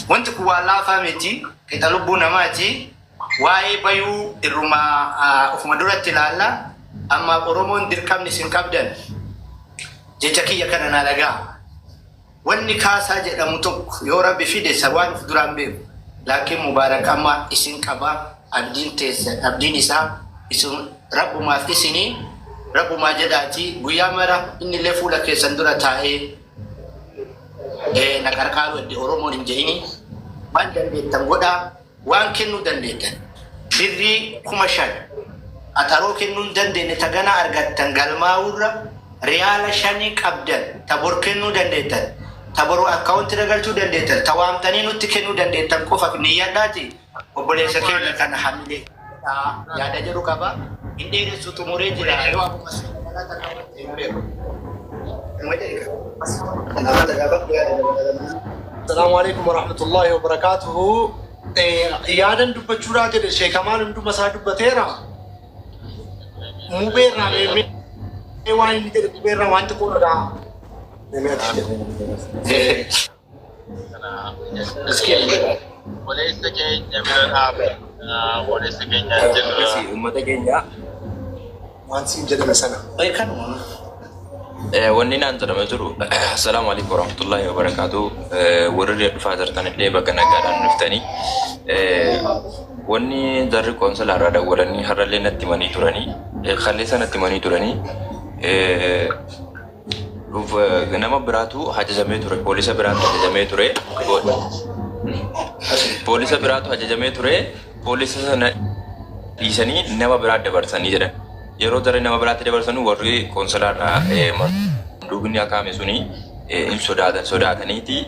Wanti kun waan laafaa miti, qixa lubbuu namaati. Waa'ee bayuu irruma ofuma duratti ilaalla. Ammaaf Oromoon dirqamni isin qabdan jecha kiyya kana naa dhaga'a. Wanni kaasaa jedhamu tokko yoo Rabbi fide isa waan uf duraan beeku. Laakiin Mubaarak amma isin qaba, abdiin teessan, abdiin isaa isin Rabbumaaf isinii, Rabbumaa jedhaatii guyyaa mara innillee fuula keessan dura taa'ee na qarqaaruu edde Oromoon hin je'ini. Waan dandeettan godhaa. Waan kennuu dandeettan birrii 5,000 qaxaroo kennuu hin dandeenne ta ganaa argattan galmaa'uurra riyaala shanii qabdan ta bor kennuu dandeettan ta boru account irra galchuu dandeettan ta waamtanii nutti kennuu dandeettan qofa niyyadhaati obboleessa keenya kana hamilee godhaa yaada jedhu qaba. Hin dheeressu xumuree jira yoo Abu Mas'uud dabalata qabatte hin beeku. Numa jedhi ka. Gaafadhu yaada dabalata. Assalaamu alaikum warahmatullahi wabarakatuhu. Yaadan dubbachuudhaa jedhe sheekamaan hunduma isaa dubbateera. Mubeerraa mee waan inni jedhe mubeerraa waan xiqqoo dhagaa. Mee ati jedhe. Obboleessa keenya bira dhaabbanna. Obboleessa keenya jirra. Akkasii uummata keenya Waan siin jedhame sana. Oye kanuma. Wanni naan jedhame jiru assalaamu alaikum warahmatullahi wabarakaatu warri dhufaa jirtan illee bakka nagaadhaan dhuftanii wanni jarri qoonsilaa irraa dawwalanii har'allee natti himanii turanii kaleessa natti himanii turanii nama biraatu ajajamee ture poolisa biraatu ajajamee ture poolisa biraatu ajajamee ture poolisa sana dhiisanii nama biraa dabarsanii jedhan yeroo jarri nama biraatti dabarsanii warri qoonsalaarraa manduubni akaame suni hin sodaatan sodaataniiti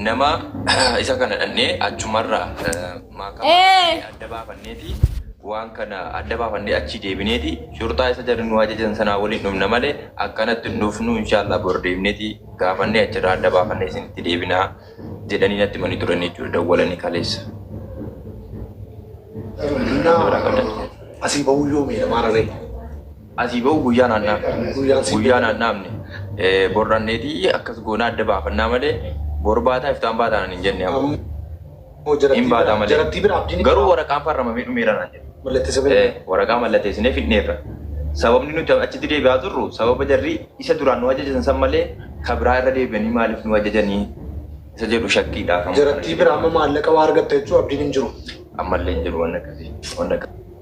nama isa kana dhannee achumarraa maakamaa adda baafanneeti waan kana adda baafannee achi deebineeti shurxaa isa jarri nu ajajan sanaa waliin dhufna malee akkanatti hin dhufnu inshaallah bor deemneeti gaafannee achirraa adda baafannee isinitti deebinaa jedhanii natti himanii turan jechuudha dawwalanii kaleessa. Innaa asii ba'uu yoomii maararee? Asii ba'u guyyaa naannaafne. Guyyaan siin Guyyaa naannaafne. Bor dhanneetii akkas goonaa adda baafannaa malee bor baataa iftaan baataa naan hin jenne ammoo. Ammoo Hin jarattii baataa bira malee. jarattii bira abdiin Garuu waraqaan farramamee dhumeera naan jedhe. mallatteessa bira. Waraqaa mallatteessinee fidneerra. Sababni nuti achitti deebi'aa turru sababa jarri isa duraan nu ajajan san malee ka biraa irra deebi'anii maaliif nu ajajanii isa jedhu shakkiidhaaf amma kana Jarattii bira amma maallaqa waa argatta jechuu abdiin hin jiru. Ammallee hin jiru wanni akkasii. Wanni akkasii hin jiru.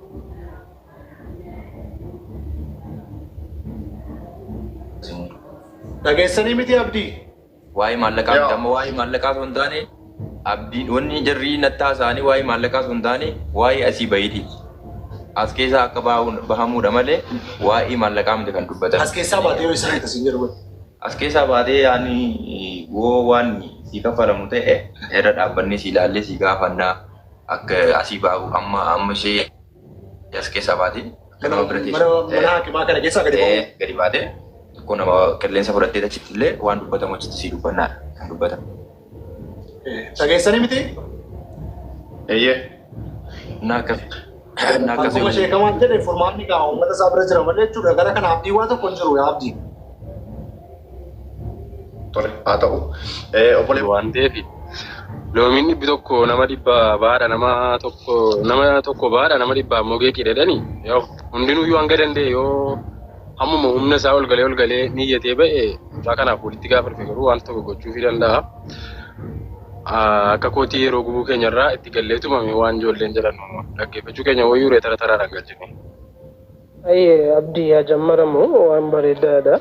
Dhageessanii miti abdii? Waa'ee maallaqaa miti amma waa'ee maallaqaa osoo hin taane abdiin wanni jarri natti haasa'anii waa'ee maallaqaa osoo hin taane waa'ee asii bahiiti. As keessaa akka bahamuudha malee waa'ee maallaqaa miti kan dubbatan. As keessaa baatee yoo isa hiita siin jedhu. As keessaa baatee yaani woo waan sii kaffalamu ta'e irra dhaabbannee si ilaallee si gaafannaa akka asii baahu amma amma ishee as keessaa baatee akka nama bira Mana teessu. mana hakimaa kana keessaa gadi ba'u. Gadi baatee tokko nama qilleensa fudhattee achitti illee waan dubbatamu achitti sii dubbannaadha kan dubbatamu. Dhageessanii miti? Eeyyee. Na akkas na akkasii Akkuma sheekamaan jedhe furmaanni gaa uummata isaa bira jira malee jechuudha. Gara kana abdii waa tokko hin jiru yaa abdii. Tole haa ta'u. Obbolee waan ta'eef loomiin 100 nama dhibba baadha nama tokko nama tokko baadha nama dhibba ammoo geeqii jedhani yoo hundinuyyuu hanga danda'e yoo hammuma humna isaa ol galee ol galee niyyatee ba'e mucaa kanaaf walitti gaafa dhufe garuu waan tokko gochuufii danda'a. Akka kootii yeroo gubuu keenyarraa itti gallee tumame waan ijoolleen jedhan dhaggeeffachuu keenya wayyuu tara taraadhaan galchine. Ayyee Abdii yaa jammaramu waan bareedaadha.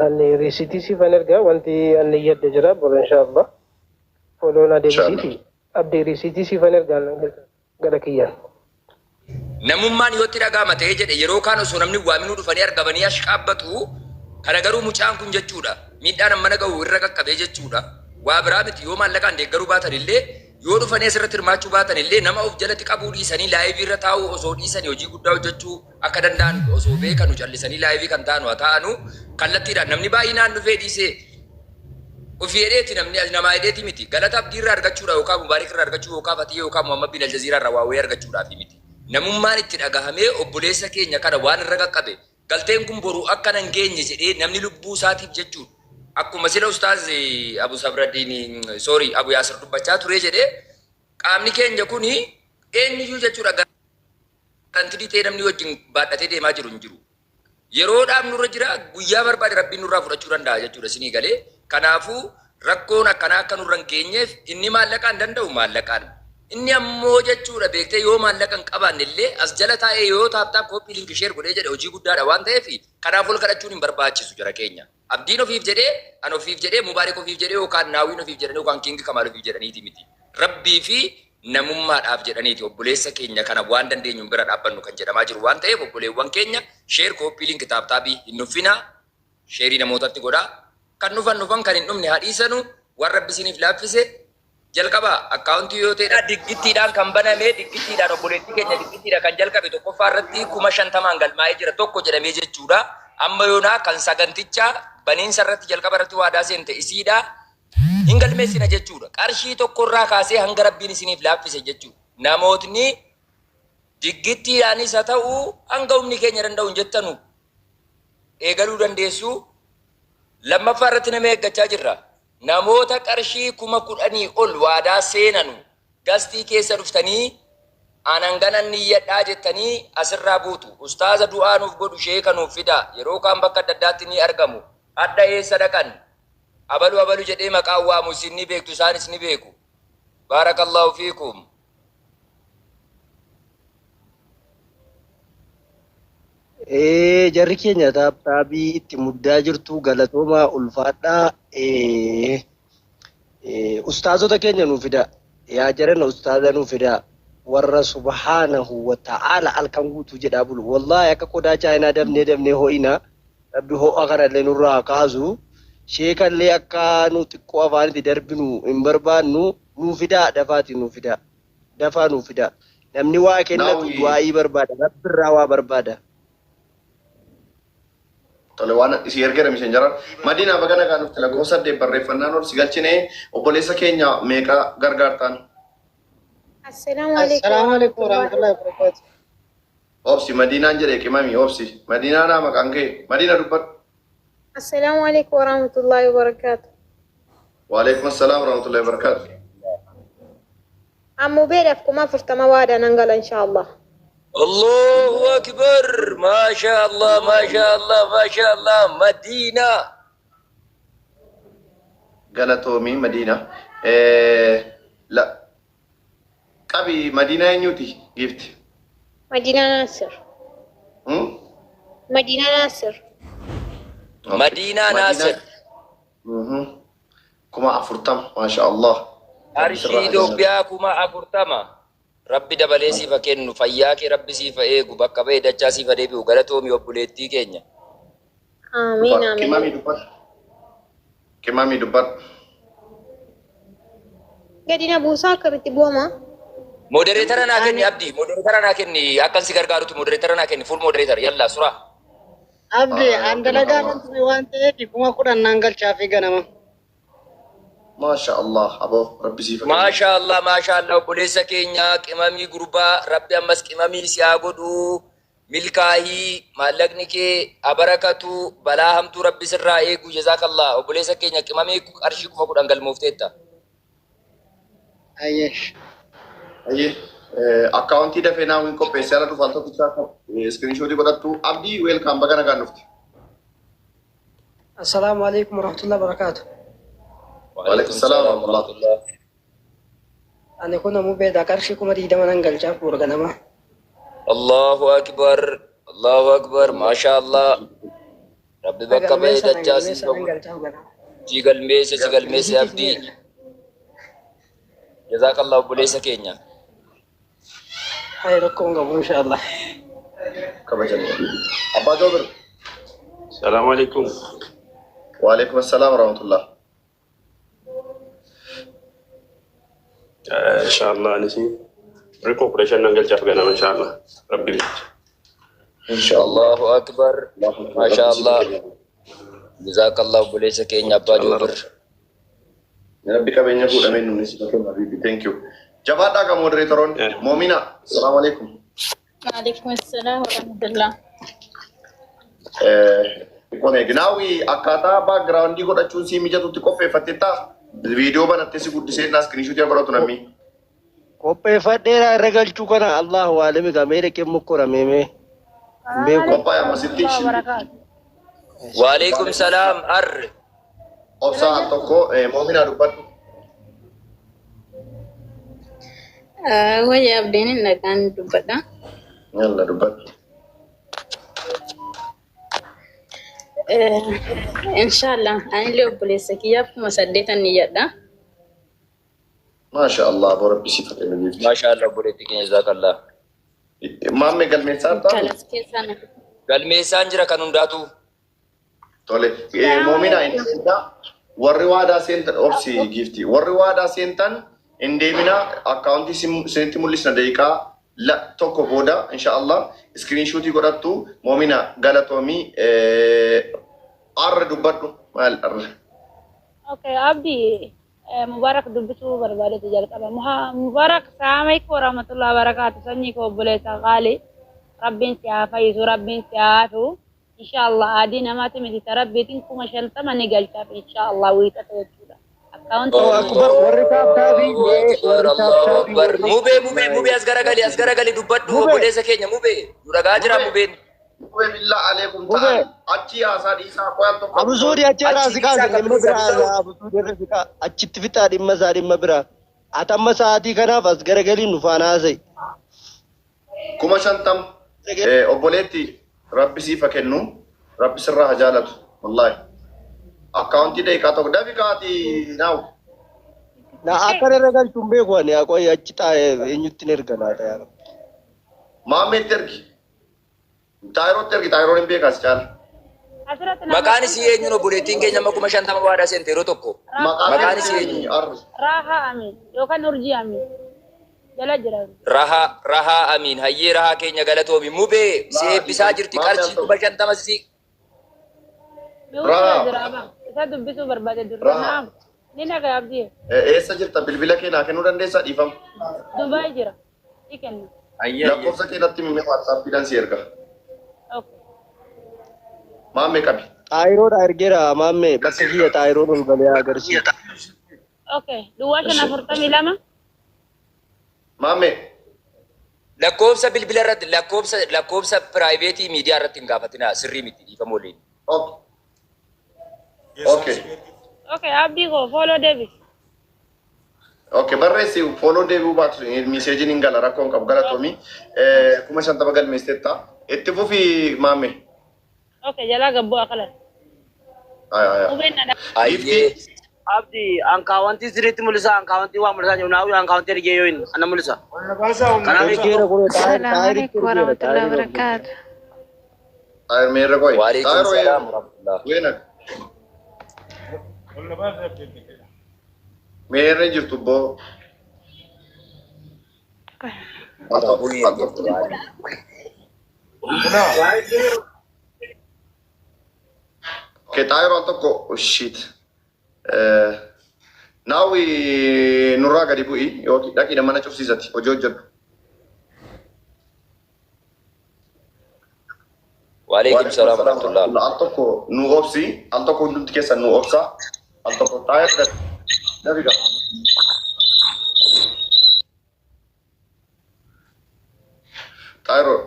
Ani riisitii siifan erga wanti ani yadde jira bor inshallah. Follow na deebisiiti. Abdii riisitii siifan erga gara kiyyaan. Namummaan yoo itti dhaga'ama ta'ee jedhe yeroo kaan osoo namni hin waaminuu dhufanii argamanii ashqaabbatu kana garuu mucaan kun jechuudha miidhaan hammana gahu irra qaqqabee jechuudha waa biraa miti yoo maallaqaan deeggaruu baatan illee yoo dhufanii asirratti hirmaachuu baatan illee nama of jalatti qabuu dhiisanii laayivii irra taa'uu osoo dhiisanii hojii guddaa hojjechuu akka danda'an osoo beekanu callisanii laayivii kan ta'anu haa ta'anu kallattiidhaan namni baay'inaan dhufee dhiisee ofii hedheeti namni namaa hedheeti miti galata abdii irraa argachuudha yookaan mubaarik irraa argachuu yookaan fatiyee yookaan muhammad bin aljaziiraa irraa waa wayii argachuudhaaf miti namummaan itti dhagahamee obboleessa keenya kana waan irra qaqqabe galteen kun boru akka nan geenye jedhee namni lubbuu isaatiif jechuudha. Akkuma sila Ustaaz Abu Sabraddiin, sorry, Abu Yaasir dubbachaa ture jedhee, qaamni keenya kuni eenyuyyuu jechuudha guaranteed ta'ee namni wajjin baadhatee deemaa jiru hin jiru. Yeroodhaaf nurra jira, guyyaa barbaade Rabbiin nurraa fudhachuu danda'a jechuudha isinii galee. Kanaafuu rakkoon akkanaa akka nurra hin geenyeef inni maallaqaan danda'u maallaqaan. Inni ammoo jechuudha beektee yoo maallaqa hin qabaanne illee as jala taa'ee yoo tap tap, copy link, share godhee jedhe hojii guddaadha waan ta'eef, kanaaf ol kadhachuun hin barbaachisu jara keenya. Abdiin ofiif jedhee, an ofiif jedhee, Mubaarik ofiif jedhee, yookaan Naawiin ofiif jedhanii, yookaan King Kamaal ofiif jedhaniiti miti. Rabbii fi namummaadhaaf jedhaniiti obboleessa keenya kana waan dandeenyuun bira dhaabbannu kan jedhamaa jiru waan ta'eef, obboleewwan keenya, share, copy link, tap tapii hin nuffinaa, shareii namootatti godhaa. Kan dhufan dhufan, kan hin dhufne haa dhiisanu. Waan Rabbi isiniif laaffise jalqaba accountii yoo ta'e diggittiidhaan kan baname, diggittiidhaan obboleettii keenya diggittiidha kan jalqabe. Tokkoffaa irratti 50,000 galmaa'ee jira tokko jedhamee jechuudha. Amma yoonaa kan saganticha baniinsa irratti jalqaba irratti waadaa seente isiidha. Hin galmeessina jechuudha. Qarshii tokkorraa kaasee hanga Rabbiin isiniif laaffise jechuudha. Namootni diggittiidhaanis haa ta'u hanga humni keenya danda'u hin jettanu eegaluu dandeessu. Lammaffaa irratti nama eeggachaa jirra. Namoota qarshii 10,000 ol waadaa seenanu guestii keessa dhuftanii anan ganan niyyadhaa jettanii asirraa buutu. Ustaaza du'aa nuuf godhu, sheeka nuuf fidaa. Yeroo kaan bakka adda addaatti ni argamu. Hadha eessa dhaqan? Abalu abalu jedhee maqaan waamu isin ni beektu, isaanis ni beeku. Baarakallahu fiikum. Jarri keenya tap tapii itti muddaa jirtu, galatoomaa, ulfaadhaa. Ustaazota keenya nuu fidaa. Yaa jarana, ustaaza nuu fidaa. Warra subhaanahu wa ta'aala halkan guutuu jedhaa bulu. Wallaahi akka qodaa chaayinaa dabnee dabnee ho'ina. Rabbi ho'a kanallee nurraa haa kaasu. Sheekallee akka nu xiqqoo afaanitti darbinu hin barbaannu. Nuu fidaa, dafaati nuu fidaa. Dafaa nuu fidaa. Namni waa kennatu Naawwi. Du'aa'ii barbaada. Rabbirraa waa barbaada. Tole, waan isii ergeera miseen jaran. Madiinaa, baga nagaa dhufte. Lakkoofsa 8 barreeffannaan ol si galchine. Obboleessa keenya meeqa gargaartaan? Assalaamu alaikum. Assalaamu alaikum warahmatullahi wabarakatuh. Obsi, Madiinaan jedhe qimami obsi. Madiinaadhaa maqaan kee? Madiina, dubbadhu. Assalaamu alaikum warahmatullahi wabarakatuh. Waalaikum assalaam warahmatullahi wabarakatuh. Ammoo beedhaaf 40,000 waadaa nan gala inshaallah. Allahu akbar. Maasha Allah, maasha Allah, maasha Allah. Madiina. Galatoomii Madiina. La qabi, Madiinaa eenyuti giifti? Madiinaa Naasir. Madiinaa Naasir. Madiinaa Naasir. 40,000, maasha Allah. Qarshii Itoophiyaa 40,000. Rabbi dabalee siif haa kennu. Fayyaa kee Rabbi siif haa eegu. Bakka ba'e dachaa siif haa deebi'u. Galatoomi obboleettii keenya. Amiin, amiin. Qimamii dubbadhu. Qimamii dubbadhu. Gadi na buusaa, akkamitti bu'ama? Moderator naa kenni, Abdii. Moderator naa kenni. Akkan si gargaarutti moderator naa kenni. Full moderator. Yalla sura. Abdi, an dalagaa nan ture waan ta'eef 10,000 naan galchaafi ganama. Maasha Allah, aboo Rabbi siif haa kennu. Maasha Allah, maasha Allah, obboleessa keenya qimamii gurbaa, Rabbi ammas qimamii si haa godhu. Milkaahii, maallaqni kee abarakatu, balaa hamtuu Rabbi sirraa eegu. Jazaakallah, obboleessa keenya qimamii, qarshii 10,000 galmoofteetta. Ayyee. Ayyee. Accountii dafee naawwiin qopheessee ala dhufaan tokkichaa screenshotii godhattu. Abdii, welcome, baga nagaan dhufte. Assalaamu alaikum warahmatullahi wabarakatuh. Waalaikum salaam warahmatullah. Ani kun ammoo beedaa qarshii 20,000 nan galchaaf boru ganama. Allahu akbar, Allahu akbar, maasha Allah. Rabbi bakka ba'e Galmeessa na dachaa siif galmeessa haa nan godhu. galchaaf ganama. Si galmeesse, si galmeesse, Risiitii Abdii. isin erga. Jazaakallah obboleessa keenya. Hayi, rakkoo hin qabu inshaallah. Kabajamee. Abbaa Joobir. Salaamu alaikum. Waalaikum assalaam warahmatullah. Inshallah anis riqoo 15 nan galchaaf ganama inshallah. Rabbi jecha. Inshallah. Allahu akbar. Maasha Allah. Jazaakallah obboleessa keenya Abbaa Inshallah. Joobir. Rabbi qabeenya fuudhamee nuuni si kenna habibi. Thank you. Jabaadhaa qa moderatoroonni. Moomina. Assalaamu alaikum. Waalaikum assalam warahmatullah. Xiqqoon eegi. Naawwi akkaataa background godhachuun sii mijatutti qopheeffattee ta'a. Viidiyoo banattee si guddisee naa screenshot godhatu namni. Qopheeffadheera irra galchuu kana Allahu aalami gamee dhaqee mokkoramee beeku. Qophaa'e ammasitti. Waalaikum salaam arr. Obsaa al tokko moominaa dubbadhu. Wayya abdiin hin dhagaan dubbadha. Yalla dubbadhu. Inshallah anillee obboleessa kiyyaaf 8,000 niyyadha. Maasha Allah boo rabbi si fakkeenyu giifti. Maasha Allah obboleetti keenya jazakallah. Maammee galmeessaa ta'a? Kalas keessaa na Galmeessaan jira kan hundaatu. Tole. Moominaa inni warri waadaa seentan obsi giifti. Warri waadaa seentan hin deeminaa akkaawuntii isinitti mul'isna daqiiqaa tokko booda insha Allah iskiriinshuutii godhattu moomina galatoomii arra dubbadhu maal arra. Okay, Abdi Mubarak dubbisuu barbaadetu jalqaba. Mubarak salaam alaikum warahmatullahi wabarakatuh. Sanyii koo obboleessa qaali. Rabbiin si haa fayyisu, Rabbiin si haa hafu. Inshallah adii namaati miti rabbiitiin 50,000 ni galchaaf inshallah wiixata jechuudha. Akkaawuntii Akbar warri taaptaabii warri taaptaabii warri Mubee mubee mubee as garagali as garagali dubbadhu obboleessa keenya mubee. Nu dhagaa jira mubeen. Mubee billaa aleekum ta'an achi haasaa dhiisaa qoyaan tokko. Abusuudhi achi irraa si kaase dhimma biraa abusuudhi irra si kaase achitti fixaa dhimma isaa dhimma biraa. Ati amma sa'aatii kanaaf as garagalii nu faana haasa'i. 50,000 obboleetti rabbi siif haa kennu rabbi sirraa haa jaalatu wallaahi. Akkaawuntii daqiiqaa tokko dafi kaatii naawu. Na akka irra galchuun beeku ani haa qoyi achi taa'ee eenyutti hin erga laata yaa Rabbi. Maammeetti ergi. Taayirootti ergi taayiroon hin beekaas caala. Maqaan isii eenyuun obboleettiin keenya amma 50,000 waadaa seente yeroo tokko. Maqaan isii eenyu? Raha Amin yookaan Urjii Amin. Jala jira. Raha Raha Amin hayyee Raha keenya galatoomi mubee si eebbisaa jirti qarshii 50,000 si. Raha. Jira abaa. Isa dubbisuu barbaade dursa. Raha. Naam. Ni nagaa Abdi. Eessa jirta bilbila kee naa kennuu dandeessaa dhiifama. Dubaay jira. Ni kenna. Lakkoofsa kee natti himi waatsaappiidhaan si erga. Okay. Maammee qabi. Xaayiroodha ergeera maammee bakka kiyya xaayiroon ol galee agarsiisa. Okay. Duwwaa 542. Maammee. Lakkoofsa bilbila irratti lakkoofsa lakkoofsa piraayiveetii miidiyaa irratti hin gaafatinaa sirrii miti dhiifama waliin. Okay. Okay, Abdii koo follow Davis. Okay, barreessi follow deebi'uu baatu miseejiin hin gala rakkoon qabu galatoomii 50,000 galmeessiteetta. Itti fufi maammee. Okay, jalaa gabboo akalan. Aya. Mubeen na Abdi ankaawwantii sirriitti mul'isa ankaawwantii waa mul'isaa jiru naawwi ankaawwantii ergee yoo hin ana mul'isa. Kanaaf Ergeera kun Assalamu alaikum warahmatullahi wabarakatuh. Xaayir meerra qoy. Waalaikum salaam warahmatullah. Weena. Meerra jirtu boo. Okay, xaayiroo al tokko oh shit. Naawwi nurraa gadi bu'i yookiin dhaqii mana cufsiisati hojii hojjedhu. Waalaikum salaam warahmatullah. Al tokko nu obsi, al tokko hundumti keessan nu obsa. Al tokko xaayir dafi gaa. Xaayiroo.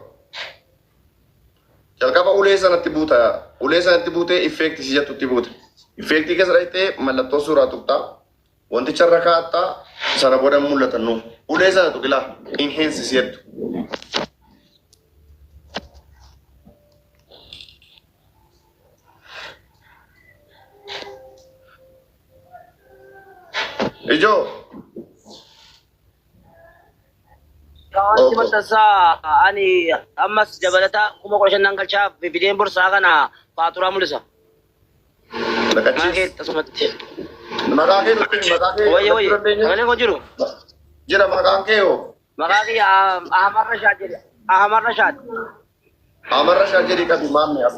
Jalqaba ulee sanatti buuta. Ulee sanatti buutee effeektii si jettutti buute. Effeektii keessa dhaqxee mallattoo suuraa tuqxaa. Wanticha irra kaa'attaa sana booda mul'atan nu. Ulee sana tuqilaa enhance si jettu. Ijoo. Wanti maxxansaa ani ammas dabalataa 15,000 nan galchaa fideen borsaa kana faaturaa mul'isa. Maqaa kee asumatti. Maqaa kee nutti himi, maqaa kee Wayye wayye. Sagaleen koo jiru? Jira maqaan kee hoo? Maqaa kiyya Ahmad Rashaad jedhe. Ahmad Rashaad. Ahmad Rashaad jedhi qabi maammee afaan.